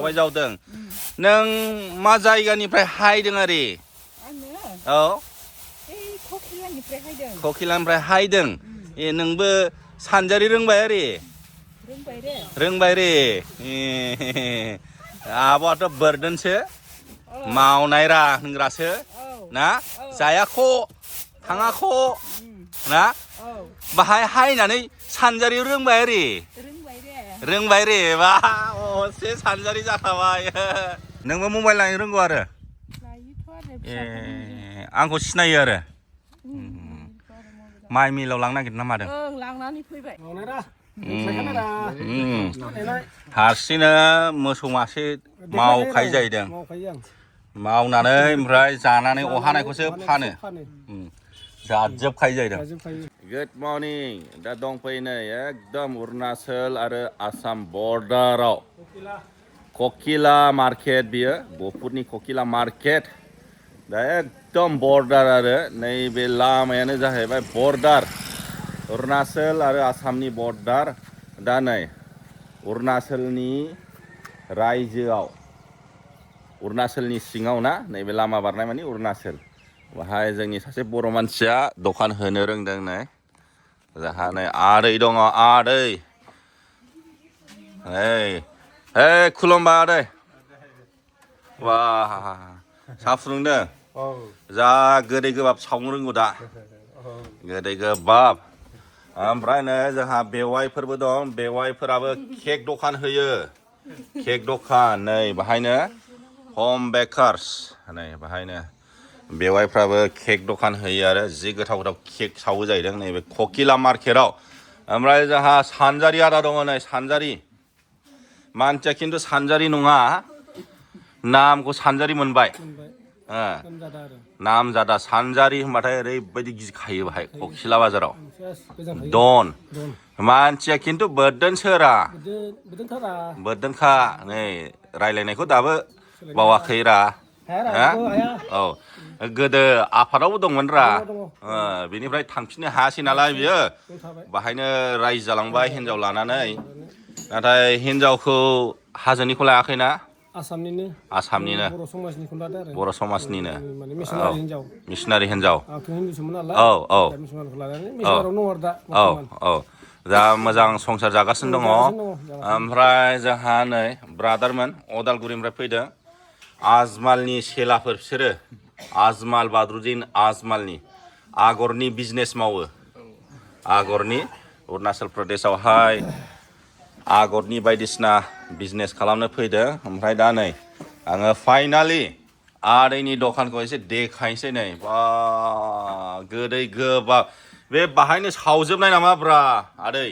सबाय जावदों नों मा जायगानिफ्राय हायदों आरो आङो औ ककिलानिफ्राय हायदों ककिलानिफ्राय हायदों नोंबो सानजारि रोंबाय आरो रोंबाय रे आब'आथ' बोरदोनसो मावनाय रा होनग्रासो ना जायाख' थाङाख' ना बाहाय हायनानै सानजारि रोंबाय आरो रोंबाय रे बा असे सानजारि जाखाबाय नोंबो मबाइल लानो रोंगौ आरो आंखौ सिनायो आरो माइ मिलाव लांनो नागिरदों ना मादों लांनानै फैबाय हारसिंनो मोसौ मासे मावखायो जाहैदों मावनानै ओमफ्राय जानानै अहानायखौसो फानो जाजोबखायो जाहैदों गुड मर्निं दा दंफैयो नै एकदम अरुणाचल आरो आसाम बर्डाराव ककिला मार्केट बियो गहपुरनि ककिला मार्केट दा एकदम बर्डार आरो नैबे लामायानो जाहैबाय बर्डार अरुणाचल आरो आसामनि बर्डार दा नै अरुणाचलनि रायजोआव अरुणाचलनि सिङाव ना नैबे लामा बारनाय माने अरुणाचल बाहाय जोंनि सासे बर' मानसिया दखान होनो रोंदों नै जाहा नै आदै दङ आदै ओइ खुलुमबाय आदै बा साहा फुदुंदों जा गोदै गोबाब सावनो रोंगौ दा गोदै गोबाब ओमफ्राय नै जोंहा बेवाइफोरबो दं बेवाइफोराबो केक दखान होयो केक दखान नै बाहायनो हम बेकार्स नै बाहायनो बेवाइफ्राबो केक दखान होयो आरो जि गोथाव गोथाव केक सावो जाहैदों नैबे ककिला मार्केटाव ओमफ्राय जोंहा सानजारि आदा दङ नै सानजारि मानसिया खिन्थु सानजारि नङा नामखौ सानजारि मोनबाय नामजादा सानजारि होनबाथाय ओरैबायदि गिखायो बाहाय ककिला बाजाराव दन मानसिया खिन्थु बोरदोनसोरा बोरदोनखा नै रायलायनायखौ दाबो बावाखैरा औ गोदो आफादावबो दंमोन रा बेनिफ्राय थांफिननो हायासै नालाय बियो बाहायनो रायजो जालांबाय हिनजाव लानानै नाथाय हिनजावखौ हाजोनिखौ लायाखैना आसामनिनो बर' समाजनिनो मिसनारि हिनजाव औ दा मोजां संसार जागासिनो दङ ओमफ्राय जोंहा नै ब्रादारमोन अदालगुरिनिफ्राय फैदों आजमालनि सेलाफोर बिसोरो आजमाल बाद्रुद्दिन आजमालनि आगरनि बिजनेस मावो आगरनि अरुणाचल प्रदेशआवहाय आगरनि बायदिसिना बिजनेस खालामनो फैदों ओमफ्राय दा नै आङो फाइनालि आदैनि दखानखौ एसे देखायनोसै नै बा गोदै गोबाब बे बाहायनो सावजोबनाय नामा ब्रा आदै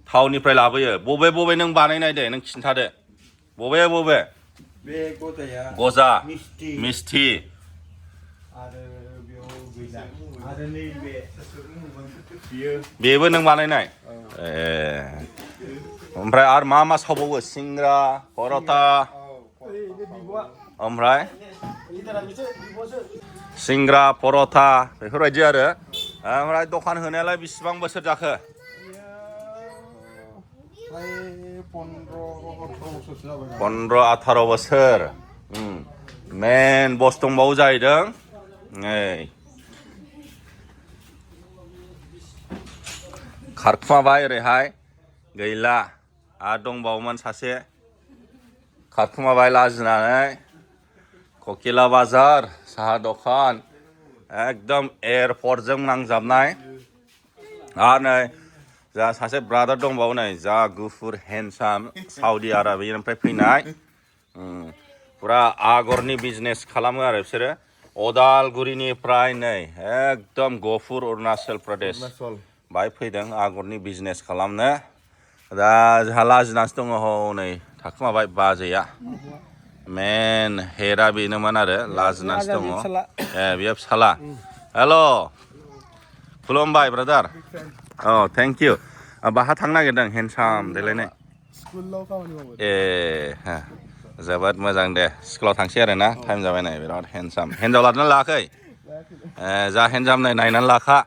थावनिफ्राय लाबोयो बबे बबे नों बानायनाय दे नों खिन्थादो बबे बे गजा मिस्थि बेबो नों बानायनाय ओमफ्राय आरो मा सावबावो सिंग्रा पर'था ओमफ्राय सिंग्रा पर'था बेफोरबायदि आरो ओमफ्राय दखान होनायालाय बेसेबां बोसोर जाखो 15-18 बोसोर मेन बस दंबावो जाहैदों नै खारखुमाबाय ओरैहाय गैला आरो दंबावोमोन सासे खारखुमाबाय लाजिनानै ककिला बाजार साहा दखान एकदम एयारपर्टजों नांजाबनाय आरो नै जा सासे ब्रादार दंबावो नै जा गुफुर हेन्डसाम साउदी आरबियानिफ्राय फैनाय फुरा आगरनि बिजनेस खालामो आरो बिसोरो अदालगुरिनिफ्राय नै एकदम गहपुर अरुणाचल प्रदेश बाहाय फैदों आगरनि बिजनेस खालामनो दा जोंहा लाजिनासो दङ हनै थाखुमाबाय बाजैया मेन हेडआ बेनोमोन आरो लाजिनासो दङ बियो फिसाला हेल' खुलुमबाय ब्रादार औ थेंक इउ बाहा थांनो नागिरदों हेन्डसाम देलायनाय जोबोद मोजां दे स्कुलाव थांसै आरो ना टाइम जाबाय नै बिराद हेन्डसाम हिन्जाव लादोंना लायाखै जा हेन्डसाम नायनानै लाखा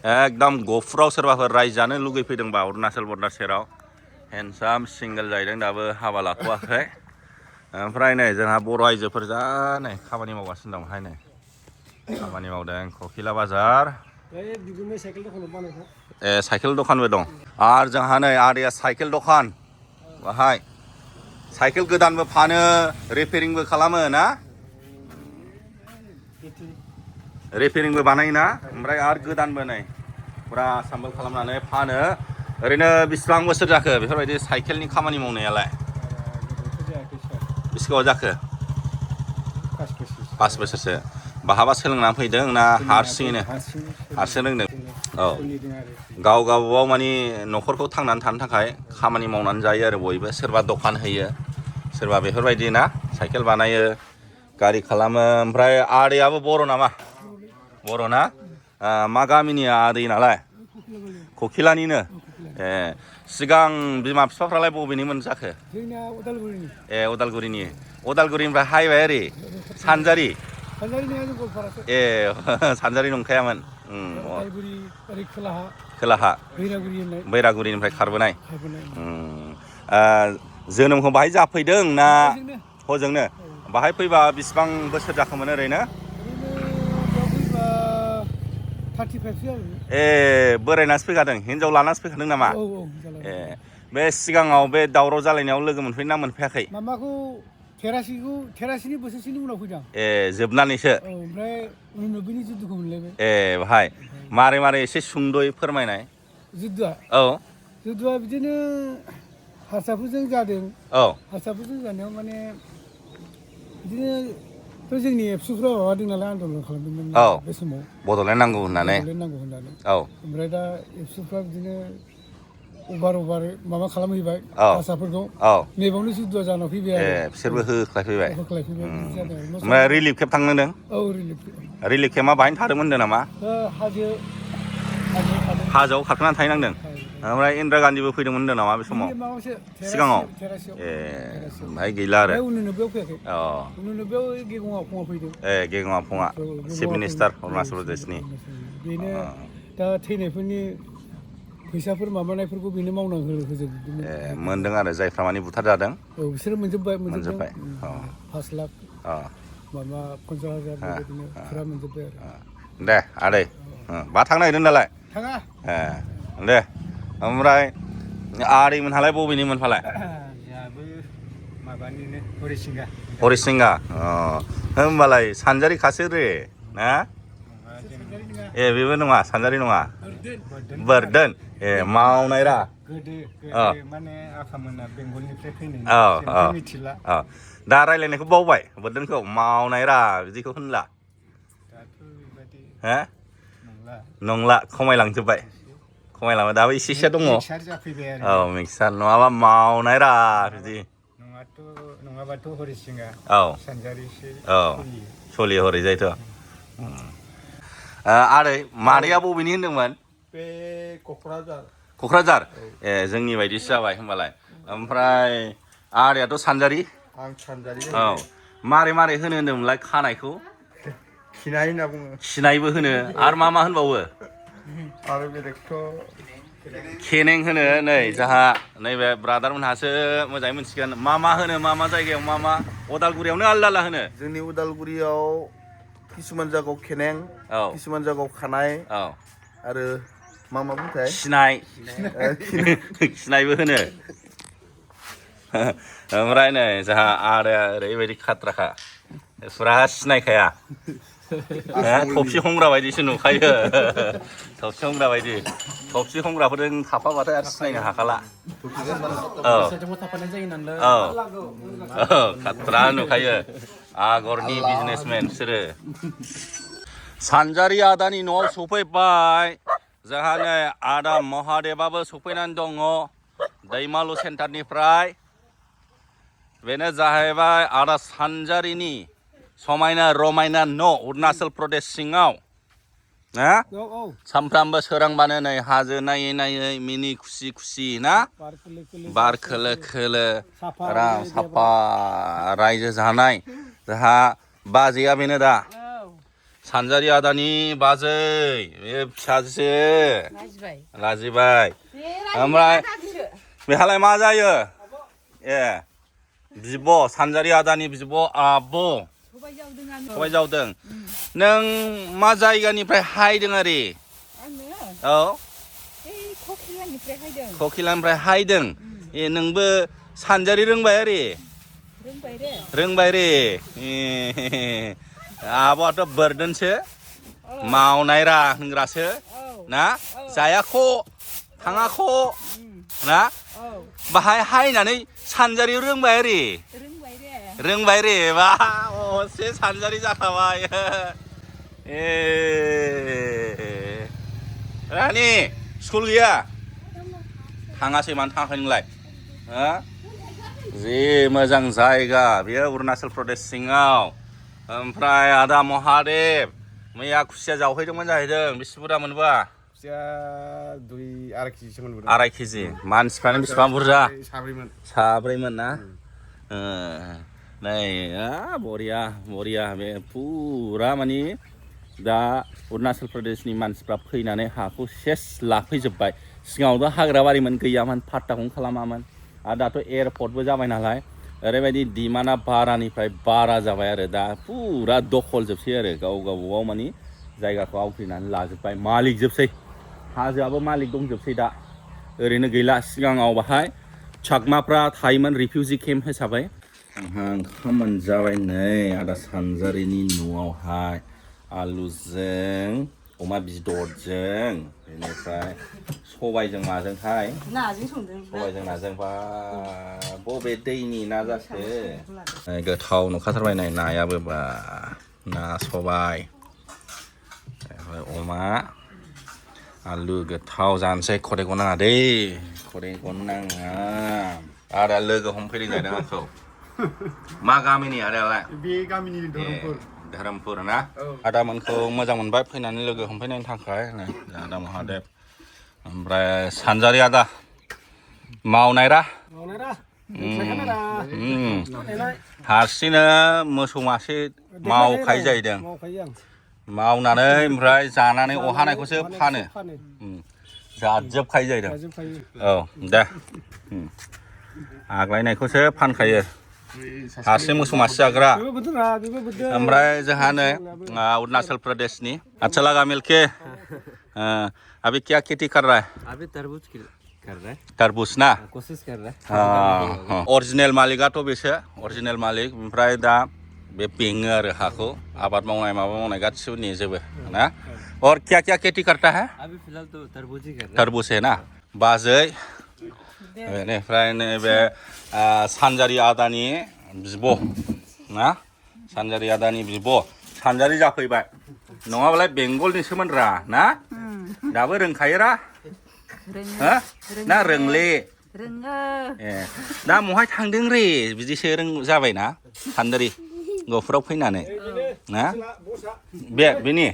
एकदम गहपुराव सोरबाफोर रायजो जानो लुगैफैदोंबा अरुणाचल बर्डार सेराव हेन्डसाम सिंगोल जाहैदों दाबो हाबा लाथ'वाखै ओमफ्राय नै जोंहा बर' आइजोफोर जा नै खामानि मावगासिनो दं हाय नै खामानि मावदों ककिला बाजार साइकेल दखानबो दं आरो जोंहा नै आदैया साइकेल दखान बाहाय साइकेल गोदानबो फानो रिपेयारिंबो खालामो ना रिपेयारिंबो बानायोना ओमफ्राय आरो गोदानबो नै फुरा साम्बोल खालामनानै फानो ओरैनो बेसेबां बोसोर जाखो बेफोरबायदि साइकेलनि खामानि मावनायालाय बेसे गोबाव जाखो 5 बोसोरसो बहाबा सोलोंनानै फैदों ना हारसिङैनो हारसिं रोंदों औ गावबागाव मानि न'खरखौ थांनानै थानो थाखाय खामानि मावनानै जायो आरो बयबो सोरबा दखान होयो सोरबा बेफोरबायदि ना साइकेल बानायो गारि खालामो ओमफ्राय आदैयाबो बर' नामा बर' ना मा गामिनि आदै नालाय ककिलानिनो सिगां बिमा बिफाफ्रालाय बबेनिमोन जाखो जोंना उदालगुरिनि उदालगुरिनिफ्राय हायबाय ओरै सानजारि गवालपारासो सानजारि नंखायामोन उदालगुरि ओरै खोलाहा बैरागुरिनिफ्राय खारबोनाय जोनोमखौ बाहाय जाफैदों ना हजोंनो बाहाय फैबा बेसिबां बोसोर जाखोमोन ओरैनो 35 बोरायनासो फैखादों हिनजाव लानासो फैखादों नामा बे सिगाङाव बे दावराव जालायनायाव लोगो मोनफैना मोनफैयाखै मामाखौ थेरासिनि बोसोरसेनि उनाव फैदों जोबनानैसो ओमफ्राय 89नि जुद्धखौ मोनलायबाय बाहाय मारै एसे सुंद'यै फोरमायनाय जुद्धआ बिदिनो हारसाफोरजों जादों हारसाफोरजों जानायाव माने बिदिनो जोंनि एबसुफ्रा माबादों नालाय आन्दलन खालामदोंमोन बे समाव बड'लेण्ड नांगौ होननानै ओमफ्राय दा एबसुफ्रा बिदिनो अभार माबा खालामहैबाय हारसाफोरखौ नैबावनो जुद्धआ जाना फैबाय आरो बिसोरबो होख्लायफैबाय बिदि जादों ओमफ्राय रिलिफ केम्प थांनोदों रिलिफ केम्पआ बाहायनो थादोंमोन होनदों नामा हाजोआव खारखोनानै थाहैनांदों ओमफ्राय इन्दिरा गान्धीबो फैदोंमोन होनदों नामा बे समाव सिगाङाव ओमफ्राय गैला आरो 89 फैयाखै 89 गेगङा फैदों गेगङा फङा चिफ मिनिस्टार अरुणाचल प्रदेशनि बेनो दा थैनायफोरनि फैसाफोर माबानायफोरखौ बेनो मावना होजोबदोंमोन मोनदों आरो जायफ्रा मानि बुथार जादों बिसोरो मोनजोबबाय 5 लाख 50,000 बेबायदिनो फुरा मोनजोबबाय आरो दे आदै बहा थांनो नागिरदों दालाय थाङा दे ओमफ्राय आदैमोनहालाय बबेनिमोन फालाय जोंहाबो माबानिनो हरिसिंगा होमबालाय सानजारि खासो रे ना बेबो नङा सानजारि नङा बोरदोन मावनायरा माने आफामोना बेंगलनिफ्राय फैनाय मिथिला दा रायलायनायखौ बावबाय बोरदोनखौ मावनायरा बिदिखौ होनला नंला खमायलांजोब्बाय दाबो एसेसो दङ मिक्सार नङाबा मावनायरा बिदि नङाबाथ' हरिसिंगा सानजारिसो सलियो हरै जायोथ' आदै मादैया बबेनि होनदोंमोन बे क'क्राझार जोंनि बायदिसो जाबाय होमबालाय ओमफ्राय आदैयाथ' सानजारि आं सानजारि मारै होनो होनदोंमोनलाय खानायखौ खिनाय होनना बुङो खिनायबो होनो आरो मा होनबावो आरो बेलेगथ' खेनें होनो नै जोंहा नैबे ब्रादारमोनहासो मोजाङै मिथिगोन मा होनो मा जायगायाव मा उदालगुरियावनो आलदा होनो जोंनि उदालगुरियाव किसुमान जायगायाव खेनें किसुमान जायगायाव खानाय आरो मा बुंथाय खिनायबो होनो ओमफ्राय नै जोंहा आदाया ओरैबायदि खाथ्राखा फुरा सिनायखाया थफसि हमग्रा बायदिसो नुखायो थफसि हमग्रा बायदि थफसि हमग्राफोरजों थाफाबाथाय आरो सिनायनो हाखाला खाथ्रा नुखायो आगरनि बिजनेसमेन बिसोरो सानजारि आदानि न'आव सफैबाय जोंहा नै आदा महादेबाबो सफैनानै दङ दैमालु सेन्टारनिफ्राय बेनो जाहैबाय आदा सानजारिनि समायना रमायना न' अरुणाचल प्रदेश सिङाव ना सामफ्रामबो सोरांबानो नै हाजो नायै मिनि खुसि ना बार खोलो आराम साफा रायजो जानाय जोंहा बाजैया बेनो दा सानजारि आदानि बाजै बे फिसाजोसो लाजिबाय ओमफ्राय बेहालाय मा जायो ए बिब' सानजारि आदानि बिब' आब' सबाय जावदों आङो सबाय जावदों नों मा जायगानिफ्राय हायदों आरो आङो औ ओइ ककिलानिफ्राय हायदों ककिलानिफ्राय हायदों ए नोंबो सानजारि रोंबाय आरो रोंबाय रे आब'आथ' बोरदोनसो मावनाय रा होनग्रासो ना जायाख' थाङाख' ना बाहाय हायनानै सानजारि रोंबाय आरो रोंबाय रे बा असे सानजारि जाखाबाय ए रानि स्कुल गैया थाङासै मानो थाङाखै नोंलाय जि मोजां जायगा बेयो अरुणाचल प्रदेश सिङाव ओमफ्राय आदा महादेब मैया खुसिया जावहैदोंमोन जाहैदों बेसे बुरजा मोनबा खुसिया 2-2.5 केजिसो मोनबोदों 2.5 केजि मानसिफ्रानो बेसेबां बुरजा साब्रैमोन ना नै बरिया बरिया बे फुरा मानि दा अरुणाचल प्रदेशनि मानसिफ्रा फैनानै हाखौ सेस लाफैजोब्बाय सिगाङावथ' हाग्राबारिमोन गैयामोन पाट्टाखौनो खालामामोन आरो दाथ' एयारपर्टबो जाबाय नालाय ओरैबायदि डिमान्डआ बारानिफ्राय बारा जाबाय आरो दा फुरा दखल जोबसै आरो गावबागाव मानि जायगाखौ आवग्रिनानै लाजोब्बाय मालिक जोबसै हाजोआबो मालिक दंजोबसै दा ओरैनो गैला सिगाङाव बाहाय चाकमाफ्रा थायोमोन रिफिउजि केम्प हिसाबै ओंखाम मोनजाबाय नै आदा सानजारिनि न'आवहाय आलुजों अमा बेदरजों बेनिफ्राय सबायजों माजोंहाय नाजों संदों सबायजों नाजों बा बबे दैनि ना जाखो गोथाव नुखाथारबाय नै नायाबो बा ना सबाय अमा आलु गोथाव जानोसै खरेखौ नाङा दै खरेखौनो नाङा आदा लोगो हमफैदों जाहैदों आंखौ मा गामिनि आदायालाय बे गामिनि धरमपुर धोरोमपुर ना आदामोनखौ मोजां मोनबाय फैनानै लोगो हमफैनायनि थाखाय आदा महादेब ओमफ्राय सानजारि आदा मावनाय रा हारसिंनो मोसौ मासे मावखायो जाहैदों मावनानै ओमफ्राय जानानै अहानायखौसो फानो जाजोबखायो जाहैदों औ दे आग्लायनायखौसो फानखायो हारसिं मोसौ मासे जाग्रा ओमफ्राय जोंहा नै अरुणाचल प्रदेशनि अच्छा लगा मिलके अभी क्या खेती कर रहा है अभी तरबूज कर रहा है तरबूज ना कोशिश कर रहा है अरिजिनेल मालिकआथ' बेसो अरिजिनेल मालिक ओमफ्राय दा बे बेङो आरो हाखौ आबाद मावनाय माबा मावनाय गासिबो नेजोबो ना और क्या क्या खेती करता है अभी फिलहाल तो तरबूज ही कर रहा है तरबूज है ना बाजै बेनिफ्राय नैबे सानजारि आदानि बिब' ना सानजारि आदानि बिब' सानजारि जाफैबाय नङाबालाय बेंगलनिसोमोन रा ना दाबो रोंखायो रा ना रोंले ए दा महाय थांदों रे बिदिसो जाबायना सानजारि गफुराव फैनानै ना बेनि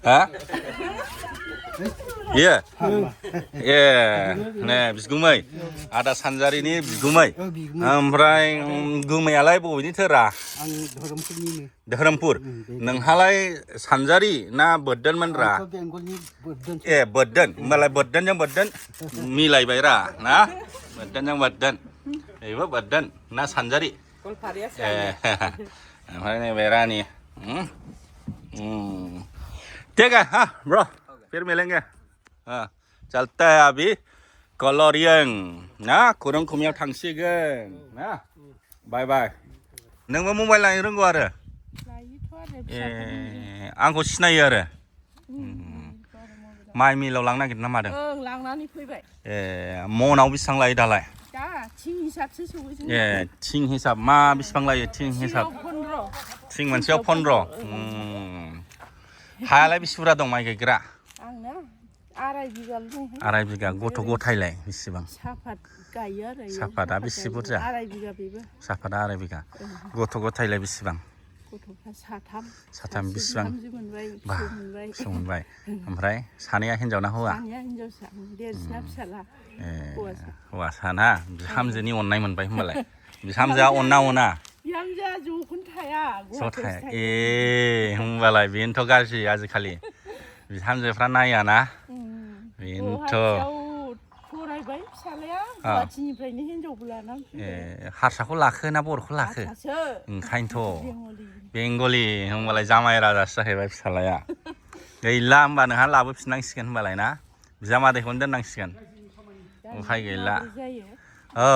हा ये ए ने बिगुमै आदा सानजारिनि बिगुमै ओमफ्राय गुमैयालाय बबेनिथोरा धोरोमपुर नोंहालाय सानजारि ना बोरदोनमोन रा ए बोरदोन होमबालाय बोरदोनजों बोरदोन मिलायबाय रा ना बोरदोनजों बोरदोन बेबो बोरदोन ना सानजारि ए ओमफ्राय नैबे रानि ठीक है हाँ ब्रो फिर मिलेंगे हाँ चलता है अभी कलरियं ना खुरं खुमियाव थांसिगोन ना बाय बाय नोंबो मबाइल लानो रोंगौ आरो ए आंखौ सिनायो आरो माइ मिलाव लांनो नागिरदों ना मादों लांनानै फैबाय ए मनाव बेसेबां लायो दालाय दा थिं हिसाबसो सौहै ए थिं हिसाब मा बेसेबां लायो थिं हिसाब थिं मोनसेयाव 15 हायालाय बेसे बुरजा दं माइ गायग्रा आंना 2.5 बिगाल' दं 2.5 बिगा गथ' गथायलाय बेसेबां साफात गायो आरो साफाता बेसे बुरजा 2.5 बिगा बेबो साफाता 2.5 बिगा गथ' गथायलाय बेसेबां गथ'फ्रा साथाम बेसेबां बा मोनबाय मोनबाय ओमफ्राय सानैया हिनजाव ना हौवा सानैया हिनजावसा देरसिना फिसाला ए हौवासा ना बिहामजोनि अननाय मोनबाय होमबालाय बिहामजोआ अनना अना बिहामजोआ ज'खौनो थाया ज' थाया ए होमबालाय बेनोथ' गाज्रि आजिखालि बिहामजोफ्रा नायाना बेनोथ' फरायबाय गुवाहाटिनिफ्रायनो हिनजावबो लानानै ए हारसाखौ लाखो ना बर'खौ लाखो हारसासो ओंखायनोथ' बेंगलि बेंगलि होमबालाय जामाइ राजासो जाहैबाय फिसालाया गैला होमबा नोंहा लाबोफिननांसिगोन होमबालाय ना बिजामादैखौनो दोननांसिगोन उफाय गैला माबोरै जायो औ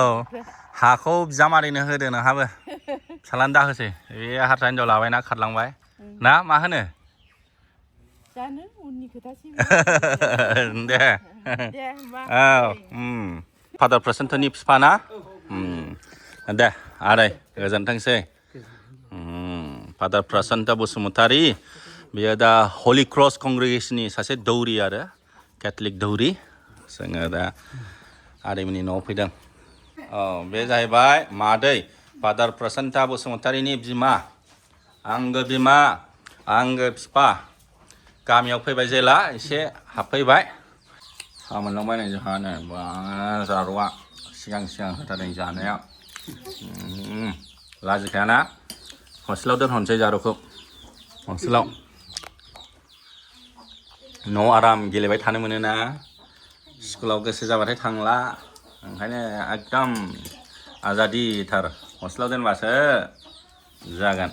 हाखौ बिजामादैनो होदो नोंहाबो फिसालानो दाहोसै बे हारसा हिनजाव लाबायना खारलांबाय ना मा होनो जानो उननि खोथासै दे दे होमबा औ फादार प्रसेन्टनि बिफा ना दे आदै गोजोनथोंसै फादार प्रसेन्ट बसुमतारी बियो दा हलि क्रस कंग्रेगेसननि सासे दौरि आरो केथलिक दौरि जोङो दा आदैमोननि न'आव फैदों औ बे जाहैबाय मादै फादार प्रसेन्ट बसुमतारीनि बिमा आंगो बिमा आंगो बिफा गामियाव फैबाय जेला एसे हाबफैबाय साहा मोनलांबाय जोंहानो बा जारुआ सिगां होथारदों जानाया लाजिखायाना हस्टेलाव दोनहरनोसै जारुखौ हस्टेलाव न'आव आराम गेलेबाय थानो मोनोना स्कुलाव गोसो जाबाथाय थांला ओंखायनो एकदम आजादिथार हस्टेलाव दोनबासो जागोन